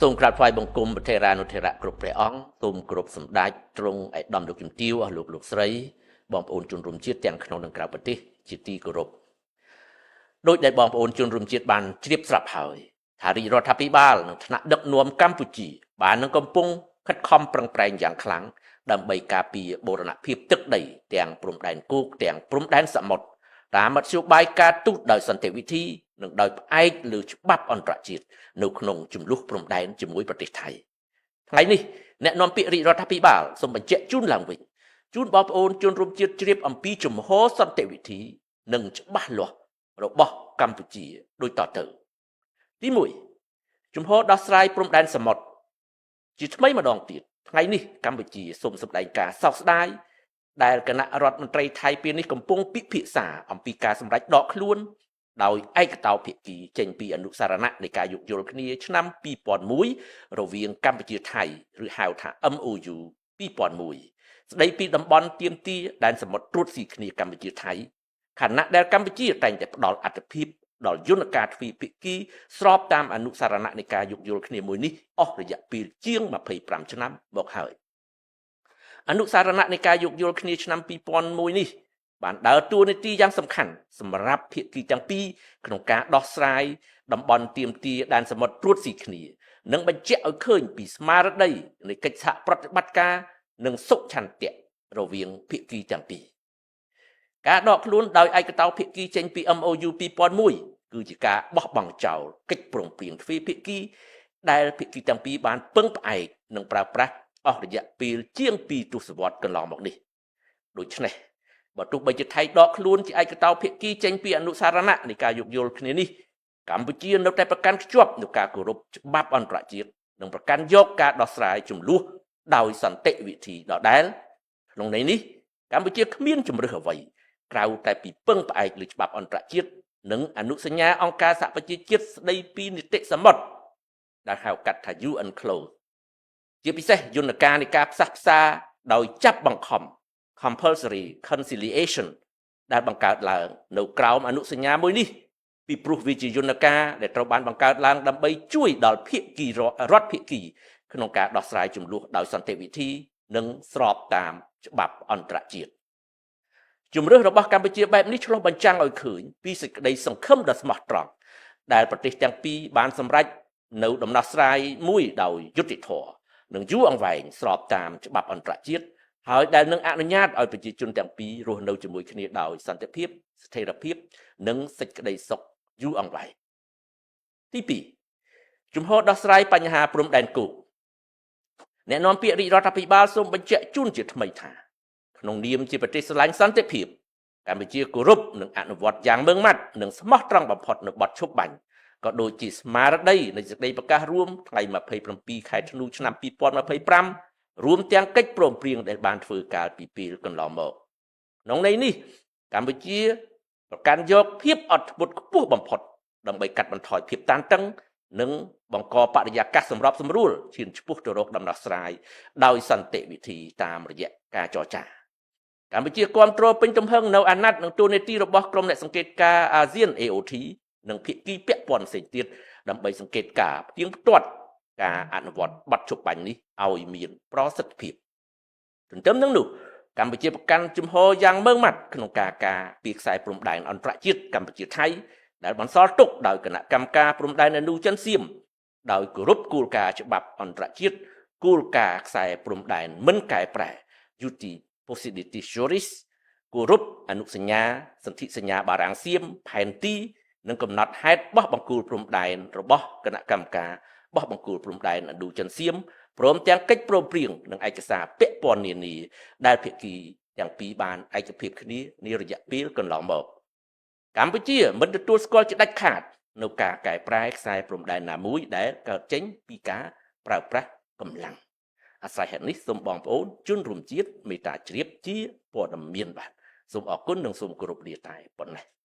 សូមក្រាបថ្វាយបង្គំព្រះថេរានុថេរៈគ្រប់ព្រះអង្គសូមគោរពសម្ដេចទ្រង់ឯកឧត្តមលោកជំទាវអស់លោកលោកស្រីបងប្អូនជនរួមជាតិទាំងក្នុងនិងក្រៅប្រទេសជាទីគោរពដោយដែលបងប្អូនជនរួមជាតិបានជ្រាបស្រាប់ហើយថារាជរដ្ឋាភិបាលនិងថ្នាក់ដឹកនាំកម្ពុជាបាននឹងកំពុងខិតខំប្រឹងប្រែងយ៉ាងខ្លាំងដើម្បីការពារបូរណភាពទឹកដីទាំងព្រំដែនគោកទាំងព្រំដែនសមុទ្រតាមមធ្យោបាយការទូតដោយសន្តិវិធីនិងដោយផ្អែកលើច្បាប់អន្តរជាតិនៅក្នុងជម្លោះព្រំដែនជាមួយប្រទេសថៃថ្ងៃនេះអ្នកនាំពាក្យរាជរដ្ឋាភិបាលសូមបញ្ជាក់ជូនឡើងវិញជូនបងប្អូនជនរួមជាតិជ្រាបអំពីជំហរសន្តិវិធីនិងច្បាស់លាស់របស់កម្ពុជាដូចតទៅទី1ជំហរដោះស្រាយព្រំដែនសមុទ្រជាថ្មីម្ដងទៀតថ្ងៃនេះកម្ពុជាសូមសម្ដែងការសោកស្ដាយដែលគណៈរដ្ឋមន្ត្រីថៃពេលនេះកំពុងពិភាក្សាអំពីការសម្រេចដកខ្លួនដោយឯកតោភាគីចេញពីអនុសារណៈនៃការយោគយល់គ្នាឆ្នាំ2001រវាងកម្ពុជាថៃឬហៅថា MOU 2001ស្ដីពីតំបន់ទាមទារដែនសមុទ្រត្រួតស៊ីគ្នាកម្ពុជាថៃខណៈដែលកម្ពុជាតែងតែផ្ដល់អត្ថិភាពដល់យន្តការទ្វេភាគីស្របតាមអនុសារណៈនៃការយោគយល់គ្នាមួយនេះអស់រយៈពេលជាង25ឆ្នាំមកហើយអនុសារណៈនៃការយោគយល់គ្នាឆ្នាំ2001នេះបានដើរតួនាទីយ៉ាងសំខាន់សម្រាប់ភាគីទាំងពីរក្នុងការដោះស្រាយតំបន់ទាមទារដែនសមុទ្រត្រួតស៊ីគ្នានិងបញ្ជាក់ឲ្យឃើញពីស្មារតីនៃកិច្ចសហប្រតិបត្តិការនិងសុឆន្ទៈរវាងភាគីទាំងពីរការដកខ្លួនដោយឯកតោភាគីចេញពី MOU 2001គឺជាការបោះបង់ចោលកិច្ចព្រមព្រៀងទ្វេភាគីដែលភាគីទាំងពីរបានពឹងផ្អែកនិងប្រើប្រាស់អស់រយៈពេលជាង2ទសវត្សរ៍កន្លងមកនេះដូច្នេះបើទោះបីជាថៃដកខ្លួនជាឯកតោភាគីចេញពីអនុសារណៈនៃការយោគយល់គ្នានេះកម្ពុជានៅតែប្រកាន់ខ្ជាប់នូវការគោរពច្បាប់អន្តរជាតិនិងប្រកាន់យកការដោះស្រាយជម្លោះដោយសន្តិវិធីដដែលក្នុងន័យនេះកម្ពុជាគ្មានជំរើសអ្វីក្រៅតែពីពឹងផ្អែកលើច្បាប់អន្តរជាតិនិងអនុសញ្ញាអង្គការសហប្រជាជាតិស្ដីពីនីតិសមុទ្រដែលហៅកាត់ថា UNCLOS ជាពិសេសយន្តការនៃការផ្សះផ្សាដោយចាប់បង្ខំ compulsory conciliation ដែលបង្កើតឡើងនៅក្រោមអនុសញ្ញាមួយនេះពីព្រោះវាជាយន្តការដែលត្រូវបានបង្កើតឡើងដើម្បីជួយដល់ភាគីរដ្ឋភាគីក្នុងការដោះស្រាយជម្លោះដោយសន្តិវិធីនិងស្របតាមច្បាប់អន្តរជាតិជំរឿសរបស់កម្ពុជាបែបនេះឆ្លុះបញ្ចាំងឲ្យឃើញពីសេចក្តីសង្ឃឹមដ៏ស្មោះត្រង់ដែលប្រទេសទាំងពីរបានសម្រេចនៅដំណោះស្រាយមួយដោយយុត្តិធម៌និងយូរអង្វែងស្របតាមច្បាប់អន្តរជាតិហើយដែលនឹងអនុញ្ញាតឲ្យប្រជាជនទាំងពីររស់នៅជាមួយគ្នាដោយសន្តិភាពស្ថិរភាពនិងសេចក្តីសុខយូរអង្វែងទី2ជំហរដោះស្រាយបញ្ហាព្រំដែនគោកអ្នកនាំពាក្យរាជរដ្ឋាភិបាលសូមបញ្ជាក់ជូនជាថ្មីថាក្នុងនាមជាប្រទេសស្រឡាញ់សន្តិភាពកម្ពុជាគោរពនិងអនុវត្តយ៉ាងម៉ឺងម៉ាត់និងស្មោះត្រង់បំផុតនៅបទឈប់បាញ់ក៏ដូចជាស្មារតីនៃសេចក្តីប្រកាសរួមថ្ងៃ27ខែធ្នូឆ្នាំ2025រួមទាំងកិច្ចព្រមព្រៀងដែលបានធ្វើកាលពីពេលកន្លងមកក្នុងន័យនេះកម្ពុជាប្រកាន់យកភាពអត់ធ្មត់ខ្ពស់បំផុតដើម្បីកាត់បន្ថយភាពតានតឹងនិងបង្កបរិយាកាសសម្របសម្រួលឈានឆ្ពោះទៅរកដំណោះស្រាយដោយសន្តិវិធីតាមរយៈការចរចាកម្ពុជាគាំទ្រពេញទំហឹងនៅអាណត្តិនិងតួនាទីរបស់ក្រុមអ្នកសង្កេតការអាស៊ាន AOT និងភាគីពាក់ព័ន្ធផ្សេងទៀតដើម្បីសង្កេតការផ្ទៀងផ្ទាត់ការអនុវត្តបទឈប់បាញ់នេះឲ្យមានប្រសិទ្ធភាពទន្ទឹមនឹងនោះកម្ពុជាប្រកាន់ជំហរយ៉ាងម៉ឺងម៉ាត់ក្នុងការការពីខ្សែព្រំដែនអន្តរជាតិកម្ពុជាថៃដែលបន្សល់ទុកដោយគណៈកម្មការព្រំដែនឥណ្ឌូចិនសៀមដោយគោរពគោលការណ៍ច្បាប់អន្តរជាតិគោលការណ៍ខ្សែព្រំដែនមិនកែប្រែ Uti Possidetis Juris គោរពអនុសញ្ញាសន្ធិសញ្ញាបារាំងសៀមផែនទីនិងកំណត់ហេតុបោះបង្គោលព្រំដែនរបស់គណៈកម្មការបោះបង្គោលព្រំដែនឥណ្ឌូចិនសៀមព្រមទាំងកិច្ចព្រមព្រៀងនិងឯកសារពាក់ព័ន្ធនានាដែលភាគីទាំងពីរបានឯកភាពគ្នានារយៈពេលកន្លងមកកម្ពុជាមិនទទួលស្គាល់ជាដាច់ខាតនៅការកែប្រែខ្សែព្រំដែនណាមួយដែលកើតចេញពីការប្រើប្រាស់កម្លាំងអាស្រ័យហេតុនេះសូមបងប្អូនជនរួមជាតិមេត្តាជ្រាបជាព័ត៌មានបាទសូមអរគុណនិងសូមគោរពលាតែប៉ុណ្ណេះ។